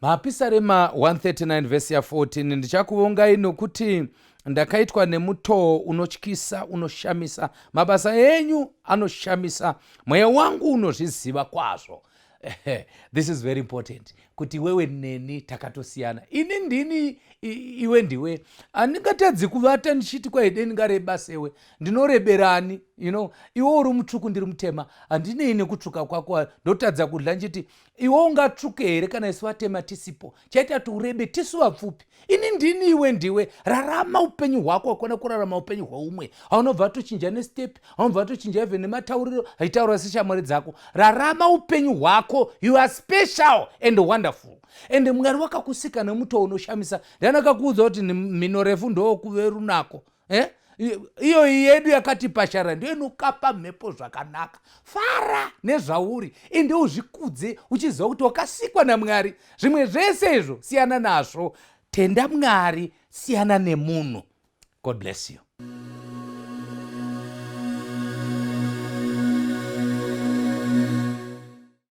Mapisarema 139 vhesi ya 14, Ndichakuvongai nokuti ndakaitwa nemutoo unotyisa unoshamisa, mabasa enyu anoshamisa, mweya wangu unozviziva kwazvo. This is very important kuti iwewe neni takatosiyana. Ini ndini, iwe ndiwe. Handingatadzi kuvata ndichiti kwaide ndingareba sewe, ndinoreberani? You know, iwe uri mutsvuku, ndiri mutema, handinei nekutsvuka kwako. Ndotadza kudla ndichiti iwe ungatsvuke here kana isu vatema tisipo? Chaita kuti urebe, tisu vapfupi. Ini ndini, iwe ndiwe. Rarama upenyu hwako, hakuna kurarama upenyu hweumwe. Haunobva tochinja nestep, haunobva tochinja even nematauriro, haitaura seshamwari dzako. Rarama upenyu hwako. You are special and wonderful, and Mwari wakakusika nemutoo unoshamisa. Ndiani akakuudza kuti mhino refu ndokuve runako, eh? Iyo yedu yakati pashara ndiyo inokapa mhepo zvakanaka. Fara nezvauri, ende uzvikudze uchiziva kuti wakasikwa naMwari. Zvimwe zvese izvo siyana nazvo. Tenda Mwari, siyana nemunhu. God bless you.